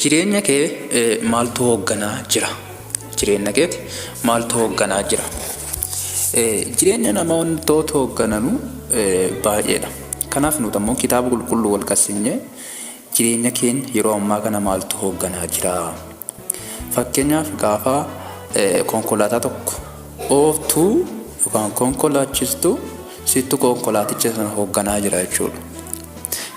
Jireenya kee maaltu hoogganaa jira? Jireenya keeti maaltu hoogganaa jira? Jireenya nama wantoota hooggananu baay'eedha. Kanaaf nuti ammoo kitaaba qulqulluu wal qassinyee jireenya keenya yeroo ammaa kana maaltu hoogganaa jira? Fakkeenyaaf gaafa konkolaataa tokko ooftu yookaan konkolaachistu sittu konkolaaticha sana hoogganaa jira jechuudha.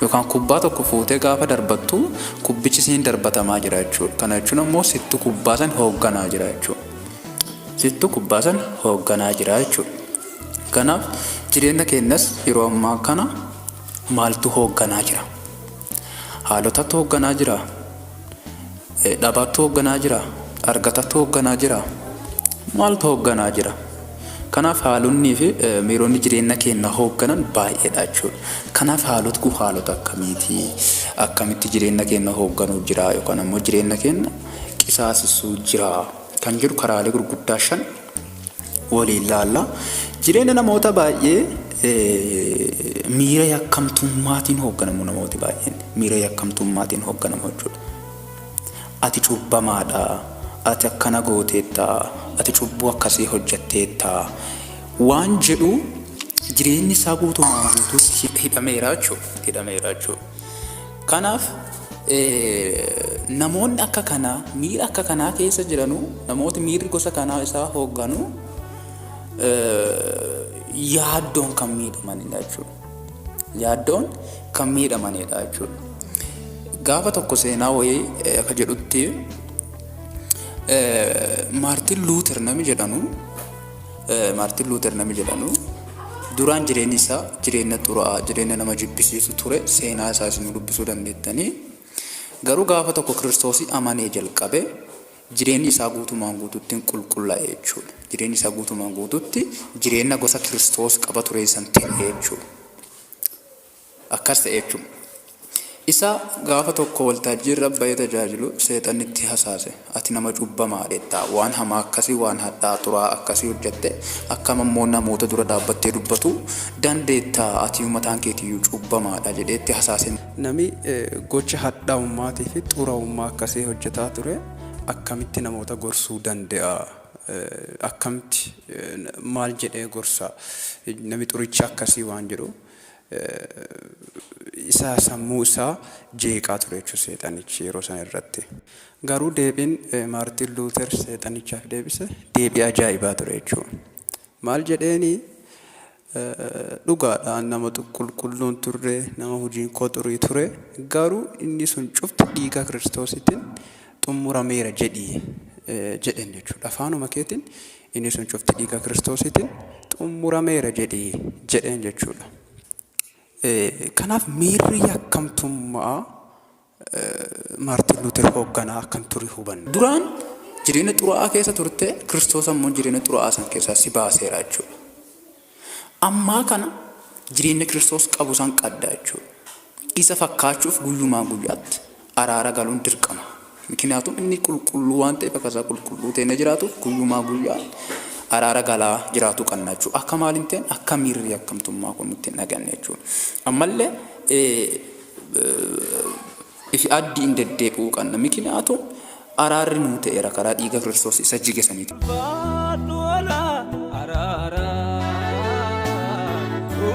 Yookaan kubbaa tokko fuutee gaafa darbattu kubbichi siin darbatamaa jira jechuudha. Kana jechuun ammoo sittu kubbaa sana hoogganaa jira jechuudha. Sittu kubbaa sana hoogganaa jira jechuudha. Kanaaf jireenya keenyas yeroo ammaa kana maaltu hoogganaa jira? Haalotatu hoogganaa jira? Dhabaatu hoogganaa jira? Argatatu hoogganaa jira? Maaltu hoogganaa jira? Kanaaf haalonnii fi miironni jireenya keenya hoogganan baay'eedha jechuudha. Kanaaf haaloti kun haalota akkamiiti? Akkamitti jireenya keenya hoogganuu jira yookaan ammoo jireenya keenya qisaasessuu jira kan jedhu karaalee gurguddaa 5 waliin laalla. Jireenya namoota baay'ee miira yakkamtummaatiin hoogganamu namooti baay'een miira yakkamtummaatiin hoogganamu jechuudha. Ati cubbamaadha, ati akkana gooteetta, ati cubbuu akkasii hojjetteetta waan jedhu jireenyi isaa guutumaan guutuutti hidhameera jechuudha. Hidhameera jechuudha. Kanaaf namoonni akka kanaa miira akka kanaa keessa jiranu namooti miirri gosa kanaa isaa hoogganu yaaddoon kan miidhamanidha jechuudha. Yaaddoon kan miidhamanidha jechuudha. Gaafa tokko seenaa wayii akka jedhutti Maartin Luuter nami jedhanu Maartin Luuter nami jedhanu duraan jireenyi isaa jireenya xuraa'aa jireenya nama jibbisiisu ture seenaa isaa isin dubbisuu dandeettanii. Garuu gaafa tokko Kiristoosii amanee jalqabe jireenyi isaa guutumaan guututti hin qulqullaa'e jechuudha. Jireenyi isaa guutumaan guututti jireenya gosa Kiristoos qaba ture san ta'e jechuudha. Akkas ta'e jechuudha. Isa gaafa tokko waltajjii irra ba'ee tajaajilu seexanni itti hasaase. Ati nama cubbamaa dha. Waan hamaa akkasii, waan hadhaa xuraa'aa akkasii hojjette akkam ammoo namoota dura dhaabbattee dubbatu dandeetta ati mataan keetiyyuu cubbamaadha jedhee itti hasaase. Nami gocha hadhaa'ummaatii fi xuraa'ummaa akkasii hojjetaa ture akkamitti namoota gorsuu danda'a? Akkamitti maal jedhee gorsa? Nami xuricha akkasii waan jedhu isaa sammuu isaa jeeqaa ture jechuudha seexanichi yeroo sana irratti. Garuu deebiin Maartiin Luuter seexanichaaf deebise deebii ajaa'ibaa ture jechuudha. Maal jedheeni dhugaadhaan nama qulqulluun turre nama hojiin koo xurii ture garuu inni sun cufti dhiiga Kiristoositiin xumurameera jedhii jedheen jechuudha. Afaanuma keetiin inni sun cufti dhiiga Kiristoositiin xumurameera jedhii jedheen jechuudha. Kanaaf miirri yakkamtummaa Maartin Luuter hoogganaa akkan ture hubanna. Duraan jireenya xuraa'aa keessa turte Kiristoos ammoo jireenya xuraa'aa san keessaa si baaseera jechuudha. Ammaa kana jireenya Kiristoos qabu san qadda jechuudha. Isa fakkaachuuf guyyumaa guyyaatti araara galuun dirqama. Mikniyaatum inni qulqulluu waan ta'eef akka isaa qulqulluu ta'e jiraatuuf guyyumaa guyyaa araara galaa jiraatu qabna jechuudha. Akka maal hin ta'in akka miirri yakkamtummaa kun nutti hin dhaganne jechuudha. Ammallee ifi addii hin deddeebi'uu qabna. Mikniyaatum araarri nuu ta'eera karaa dhiiga Kiristoos isa jige saniiti. Ulfaadhu oolaa araaraa.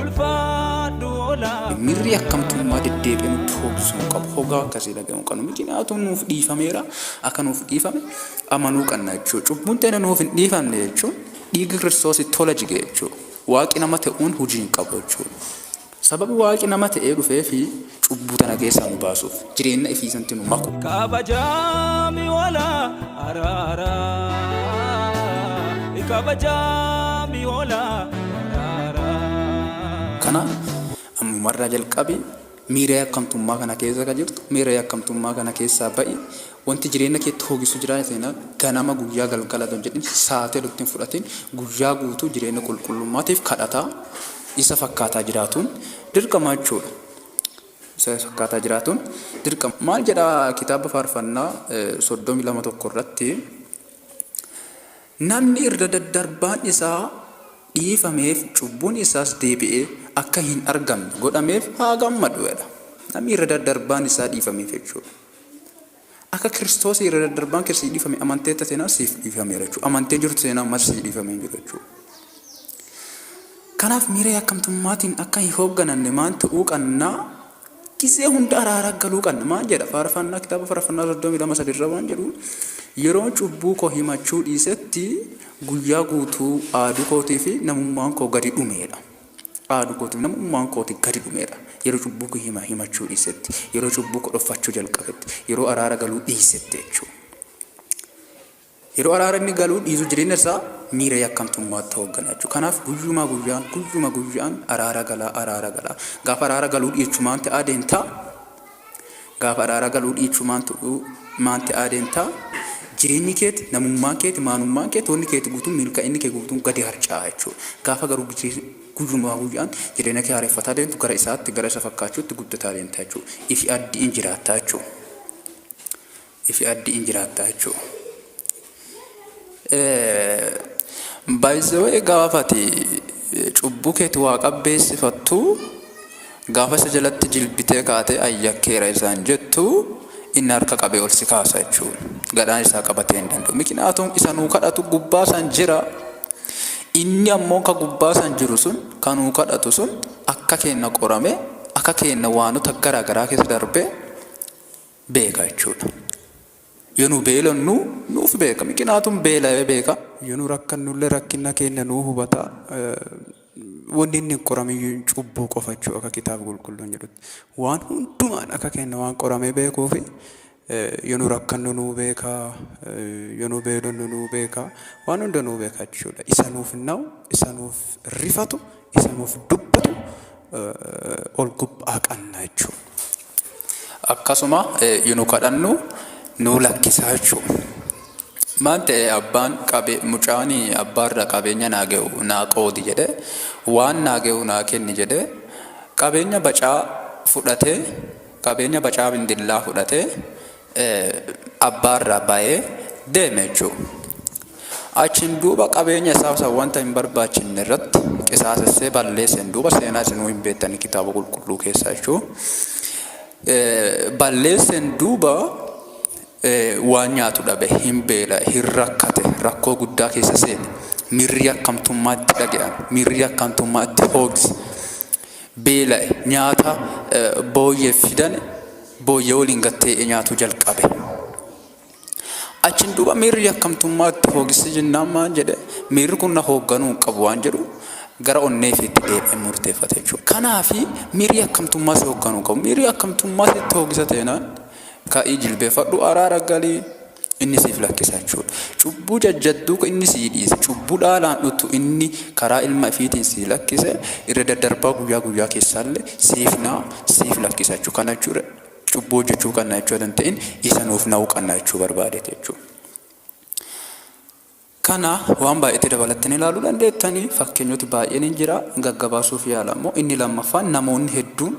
Ulfaadhu oolaa. Miirri yakkamtummaa deddeebi'ee nutti hoogsisuu hin qabu. Hogaa akkasii dhaga'uu qabnu. Mikniyaatum nuuf dhiifameera. Akka nuuf dhiifame amanuu qabna jechuudha. Cubbuun teenya nuuf hin dhiifamne jechuun dhiiga Kiristoos tola jige jechuudha. Waaqi nama ta'uun hojii hin qabu jechuudha. Sababi waaqi nama ta'ee dhufee fi cubbuu tana keessaa nu baasuuf jireenya ifiisanti nu maku. Kabajami oolaa araaraa. Kabajami oolaa araaraa. Kanaaf ammumarraa jalqabi miira yakkamtummaa kana keessa ka jirtu miira yakkamtummaa kana keessaa ba'i wanti jireenya keetti hoogisu jira seenaa ganama guyyaa galgala don jedhin saatee dutti hin fudhatin guyyaa guutuu jireenya qulqullummaatiif kadhataa isa fakkaataa jiraatuun dirqama jechuudha. Isa fakkaataa jiraatuun dirqama. Maal jedha kitaaba faarfannaa 32:1 irratti namni irra daddarbaan isaa dhiifameef cubbuun isaas deebi'ee akka hin argamne godhameef haa gammadu jedha. Namni irra daddarbaan isaa dhiifameef jechuudha. Akka Kiristoos irra daddarbaan kee sii dhiifame amanteetta seenaa siif dhiifameera jechuudha. Amantee jirtu seenaa ammas sii dhiifamee jiru jechuudha. Kanaaf miira yakkamtummaatiin akka hin hooggananne maan ta'uu qannaa? Gizee hunda araara galuu qanna. Maan jedha faarfannaa kitaaba faarfannaa 32:3 irra waan jedhu, yeroo cubbuu koo himachuu dhiisetti guyyaa guutuu aaduu kootii fi namummaan koo gadi dhumeedha. Aaduu kootii fi namummaan kootii gadi dhumeedha. Yeroo cubbuu koo himachuu dhiisetti, yeroo cubbuu koo dhoffachuu jalqabetti, yeroo araara galuu dhiisetti jechuudha. Yeroo araara inni galuu dhiisu jireenya isaa miira yakkamtummaatti hooggana jechuudha. Kanaaf guyyumaa guyyaan guyyuma guyyaan araara galaa araara galaa. Gaafa araara galuu dhiichu maan ta'aa deemtaa? Gaafa araara galuu dhiichu maan ta'aa deemtaa? Jireenyi keeti, namummaan keeti, maanummaan keeti, wanni keeti guutuun, milkaa'inni kee guutuun gadi harca'a jechuudha. Gaafa garuu guyyumaa guyyaan jireenya kee haareffataa deemtu gara isaatti, gara isa fakkaachuutti guddataa deemta jechuudha. Ifi addiin jiraattaa jechuudha. Ifi addiin jiraattaa jechuudha. By the way, gaafa ati cubbuu keeti waaqa beeksifattu, gaafa isa jalatti jilbitee kaatee ayyakkeera isaan jettu, inni harka qabee ol si kaasa jechuudha. Gadhaan isaa qabatee hin danda'u. Mikinaatuun isa nuu kadhatu gubbaa san jira. Inni ammoo ka gubbaa san jiru sun, ka nuu kadhatu sun, akka keenna qorame, akka keenna waanota garaa garaa keessa darbee beeka jechuudha. Yoo nu beelonnu nuuf beeka. Mikinaatuun beela'ee beeka. Yoo nu rakkannullee rakkina keenya nuu hubata. Wanni inni hin qoramiyyuu cubbuu qofa jechuudha akka kitaaba qulqulluun jedhutti. Waan hundumaan akka keenya waan qoramee beekuufi yoo nu rakkannu nuu beeka, yoo nu beelonnu nuu beeka, waan hunda nuu beeka jechuudha. Isa nuuf na'u, isa nuuf rifatu, isa nuuf dubbatu ol gubbaa qanna jechuudha. Akkasuma yoo nu kadhannu nuu lakkisaa jechuudha. Maal ta'e, abbaan qabe mucaan abbaarraa qabeenya naa ga'u naa qoodi jedhee, waan naa ga'u naa kenni jedhee, qabeenya bacaa fudhatee, qabeenya bacaa bindillaa fudhatee abbaarraa ba'ee deeme jechuudha. Achiin duuba qabeenya isaa isa wanta hin barbaachisne irratti qisaasessee balleesseen duuba, seenaa isinuu hin beektani kitaaba qulqulluu keessaa jechuudha. Balleesseen duuba waan nyaatu dhabe, hin beela'e, hin rakkate, rakkoo guddaa keessa seene. Miirri yakkamtummaa itti dhaga'ame, miirri yakkamtummaa itti hoogse. Beela'e, nyaata booyyee fidan booyyee waliin gattee nyaatu jalqabe. Achiin duuba miirri yakkamtummaa itti hoogise jennaan maal jedhe? Miirri kun na hoogganuu hin qabu waan jedhu gara onnee ifiitti deebi'ee murteeffate jechuudha. Kanaafi miirri yakkamtummaa si hoogganuu qabu. Miirri yakkamtummaa sitti hoogisa teenaan ka'ii jilbeeffadhu, araara galii, inni siif lakkisa jechuudha. Cubbuu jajjadduu inni sii dhiise, cubbuu dhaalaan dhuttu inni karaa ilma ifiitiin sii lakkise, irra daddarbaa guyyaa guyyaa keessaallee siif naa siif lakkisa jechuudha. Kana jechuudha cubbuu hojjechuu qabna jechuu hin ta'in, isa nuuf na'uu qabna jechuu barbaadeeti jechuudha. Kana waan baay'eetti dabalattanii ilaaluu dandeettanii, fakkeenyoti baay'een hin jira, gaggabaasuuf yaala. Immoo inni lammaffaan, namoonni hedduun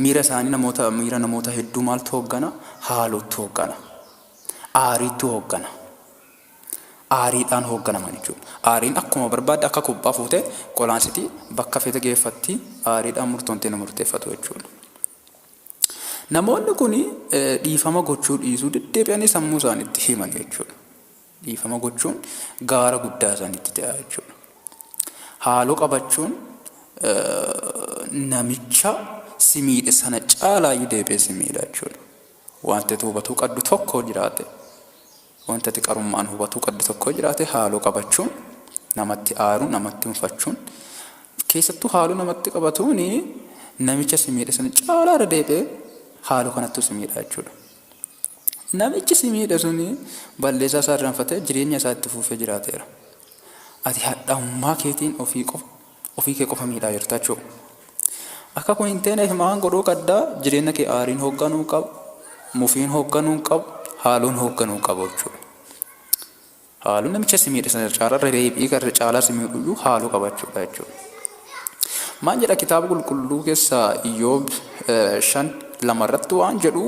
miira isaanii, namoota miira namoota hedduu maaltu hooggana? Haalootu hooggana. Aariitu hooggana. Aariidhaan hoogganaman jechuudha. Aariin akkuma barbaadde akka kubbaa fuutee qolaansitii bakka feete geeffatti, aariidhaan murtoon murteeffatu jechuudha. Namoonni kun dhiifama gochuu dhiisuu deddeebi'anii sammuu isaaniitti himan jechuudha. Dhiifama gochuun gaara guddaa isaaniitti ta'a jechuudha. Haaloo qabachuun namicha si miidhe sana caalaayyuu deebi'ee si miidha jechuudha. Wanti ati hubatuu qabdu tokko jiraate, wanti ati qarummaan hubatuu qabdu tokko jiraate, haaloo qabachuun, namatti aaruun, namatti mufachuun, keessattuu haaloo namatti qabatuun namicha si miidhe sana caalaa irra deebi'ee haaloo kanattu si miidha jechuudha. Namichi si miidhe suni balleessaa isaa irraanfatee jireenya isaa itti fufee jiraateera. Ati hadhaa'ummaa keetiin ofii qofa ofii kee qofa miidhaa jirta jechuudha. Akka kun hin teeneef maan godhuu qabdaa? Jireenya kee aariin hoogganuu qabu, mufiin hoogganuu qabu, haaloon hoogganuu qabu jechuudha. Haaloo namicha si miidhe sana caalaa irra deebi'ee gara caalaa si miidhu haaloo qabachuudha jechuudha. Maal jedha kitaaba qulqulluu keessaa? Iyyoob 5:2 irratti waan jedhu,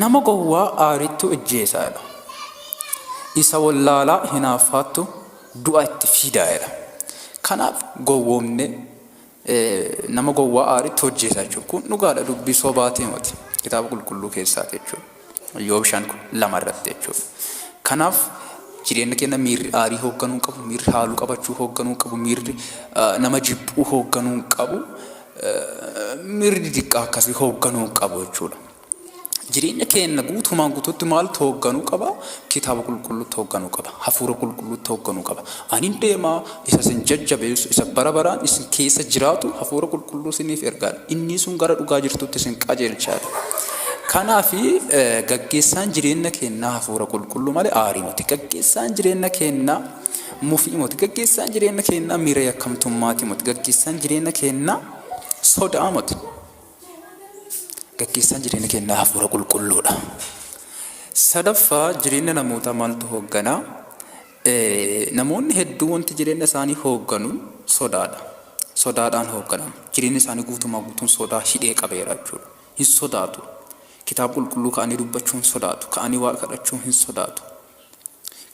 nama gowwaa aarittu ijjeesaadha. Isa wallaalaa hinaaffaattu du'a itti fidaa'edha. Kanaaf gowwoomne nama gowwaa aaritti hojjeesa jechuudha. Kun dhugaadha, dubbii sobaatii miti. Kitaaba qulqulluu keessaati jechuudha. Iyyoob 5:2 irratti jechuudha. Kanaaf jireenya keenya miirri aarii hoogganuu hin qabu, miirri haaluu qabachuu hoogganuu hin qabu, miirri nama jibbuu hoogganuu hin qabu, miirri xixiqqaa akkasii hoogganuu hin qabu jechuudha. Jireenya keenya guutumaan guutuutti maaltu hoogganuu qaba? Kitaaba qulqulluutti hoogganuu qaba. Hafuura qulqulluutti hoogganuu qaba. Ani deemaa isa isin jajjabeessu, isa bara baraan isin keessa jiraatu hafuura qulqulluu isiniif ergaadha. Inni sun gara dhugaa jirtutti isin qajeelchaadha. Kanaaf gaggeessaan jireenya keenyaa hafuura qulqulluu malee aarii miti. Gaggeessaan jireenya keenyaa mufii miti. Gaggeessaan jireenya keenyaa miira yakkamtummaati miti. Gaggeessaan jireenya keenyaa sodaa miti. Gaggeessaan jireenya keenyaa hafuura qulqulluudha. Sadaffaa, jireenya namootaa maaltu hoogganaa? Namoonni hedduu wanti jireenya isaanii hoogganu sodaadha. Sodaadhaan hoogganamu. Jireenya isaanii guutumaa guutuun sodaa hidhee qabeera jechuudha. Hin sodaatu. Kitaaba qulqulluu ka'anii dubbachuu hin sodaatu. Ka'anii waaqa kadhachuu hin sodaatu.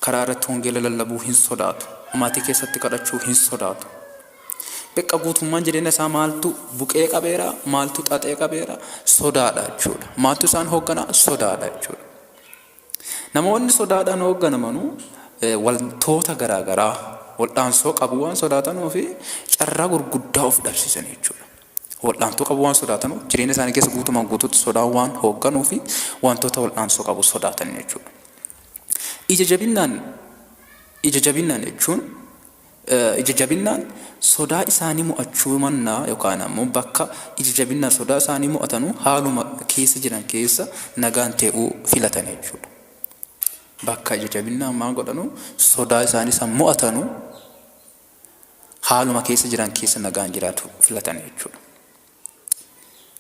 Karaa irratti wangeela lallabuu hin sodaatu. Maatii keessatti kadhachuu hin sodaatu. Beqqa guutummaan jireenya isaa maaltu buqee qabeera, maaltu xaxee qabeera? Sodaadha jechuudha. Maaltu isaan hoogganaa? Sodaadha jechuudha. Namoonni sodaadhaan hoogganamanuu wantoota garaagaraa wal'aansoo qabu waan sodaatanuu fi carraa gurguddaa of dhabsiisan jechuudha. Wal'aansoo qabu waan sodaatanuuf jireenya isaanii keessa guutumaan guutuutti sodaan waan hoogganuu fi wantoota wal'aansoo qabu sodaatan jechuudha. Ija jabinnaan ija jabinnaan jechuun ija jabinnaan sodaa isaanii mo'achuu mannaa yookaan ammoo bakka ija jabinnaan sodaa isaanii mo'atanuu haaluma keessa jiran keessa nagaan ta'uu filatan jechuudha. Bakka ija jabinnaan maal godhanu sodaa isaanii san mo'atanu haaluma keessa jiran keessa nagaan jiraatu filatan jechuudha.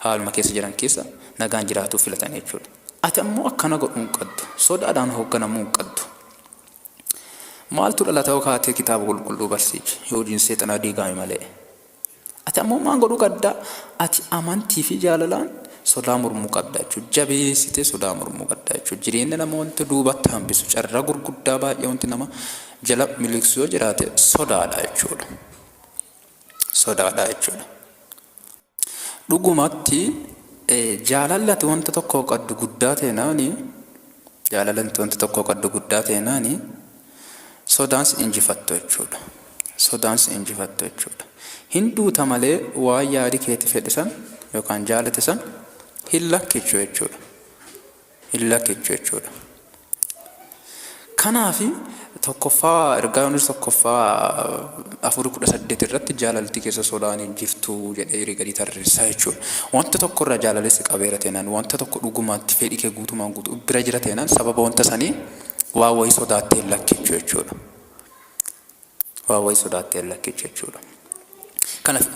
Haaluma keessa jiran keessa nagaan jiraatu filatan jechuudha. Ati ammoo akkana godhuu hin qabdu. Sodaadhaan hoogganamuu hin qabdu. Maaltu dhalata yoo kaatee kitaaba qulqulluu barsiichi hojiin seexanaa diigame malee. Ati ammoo maal godhuu qabda? Ati amantii fi jaalalaan sodaa mormuu qabda jechuudha. Jabeessitee sodaa mormuu qabda jechuudha. Jireenya nama wanti duubatti hambisu carraa gurguddaa baay'ee wanti nama jala miliqsu yoo jiraate sodaadha jechuudha. Sodaadha jechuudha. Dhugumatti jaalalli ati wanta tokko qabdu guddaa teenaani, jaalalli ati wanta tokko qabdu guddaa teenaani sodaan si injifattu jechuudha. Sodaan si injifattu jechuudha. Hin duuta malee waan yaadi keeti fedhe san yookaan jaalate san hin lakkichu jechuudha. Hin lakkichu jechuudha. Kanaaf tokkoffaa ergaa Yohaannis tokkoffaa 4:18 irratti jaalalti keessa sodaan hin jirtu jedhee hirii gadi tarreessaa jechuudha. Wanta tokko irraa jaalalli si qabeera teenaan, wanta tokko dhugumaatti fedhi kee guutumaan guutuu bira jira teenaan, sababa wanta sanii waa wayii sodaattee hin lakkichu jechuudha. Waa wayii sodaattee hin lakkichu jechuudha. Kanaaf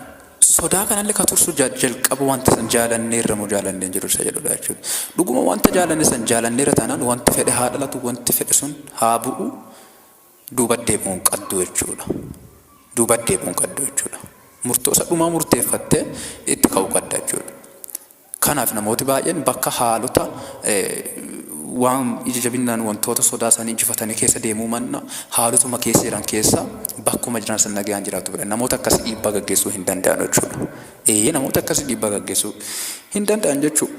sodaa kanallee ka tursu jalqaba wanta san jaalanneerra moo jaalannee hin jiru isa jedhudha jechuudha. Dhuguma wanta jaalanne san jaalanneerra taanaan wanti fedhe haa dhalatu, wanti fedhe sun haa bu'u, duuba deebi'uu hin qabdu jechuudha. Duuba deebi'uu hin qabdu jechuudha. Murtoo isa dhumaa murteeffattee itti ka'uu qabda jechuudha. Kanaaf namooti baay'een bakka haalota waan ija jabinnaan wantoota sodaa isaanii injifatanii keessa deemuu manna haalotuma keessa jiran keessa bakkuma jiran san nagayaan jiraatu fedhan. Namoota akkasii dhiibbaa gaggeessuu hin danda'an jechuudha. Ee, namoota akkasii dhiibbaa gaggeessuu hin danda'an jechuudha.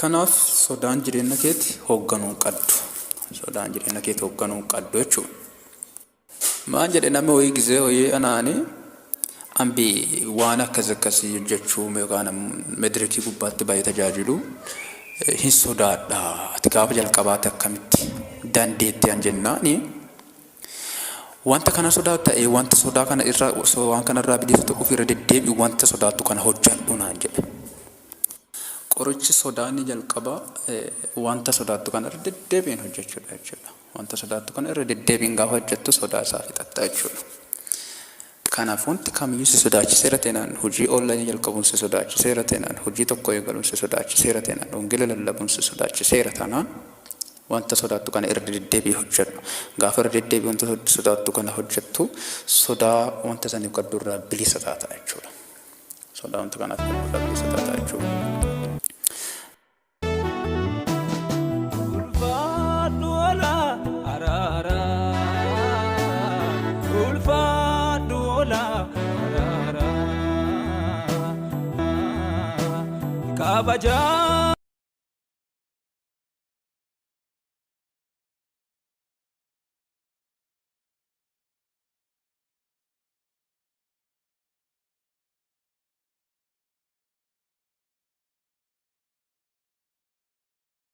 Kanaaf sodaan jireenya keeti hoogganuu hin qabdu. Sodaan jireenya keeti hoogganuu hin qabdu jechuudha. Maan jedhe namni wayii gizee wayii anaani ambi waan akkas akkasii hojjechuu yookaan madirakii gubbaatti baay'ee tajaajilu hin sodaadha. Ati gaafa jalqabaatti akkamitti dandeetti an jennaani wanta kana sodaatta, ee, wanta sodaa kana irraa waan kana irraa bilisa ta'uuf irra deddeebi'u wanta sodaattu kana hojjedhu naan jedhe. Qorichi sodaa inni jalqabaa wanta sodaattu kana irra deddeebiin hojjechuudha jechuudha. Wanta sodaattu kana irra deddeebiin gaafa hojjettu sodaa isaa fixatta jechuudha. Kanaaf wanti kamiyyuu si sodaachiseera teenaan, hojii onlaayinii jalqabuun si sodaachiseera teenaan, hojii tokko eegaluun si sodaachiseera teenaan, wangeela lallabuun si sodaachiseera taanaan, wanta sodaattu kana irra deddeebi'i hojjedhu. Gaafa irra deddeebi'i wanta sodaattu kana hojjettu sodaa wanta saniif qabdu irraa bilisa taata jechuudha. Sodaa wanta kanaaf qabdu irraa bilisa taata jechuudha. Ulfaadhu oolaa araaraa. Ulfaadhu oolaa araaraa. Kabajaa.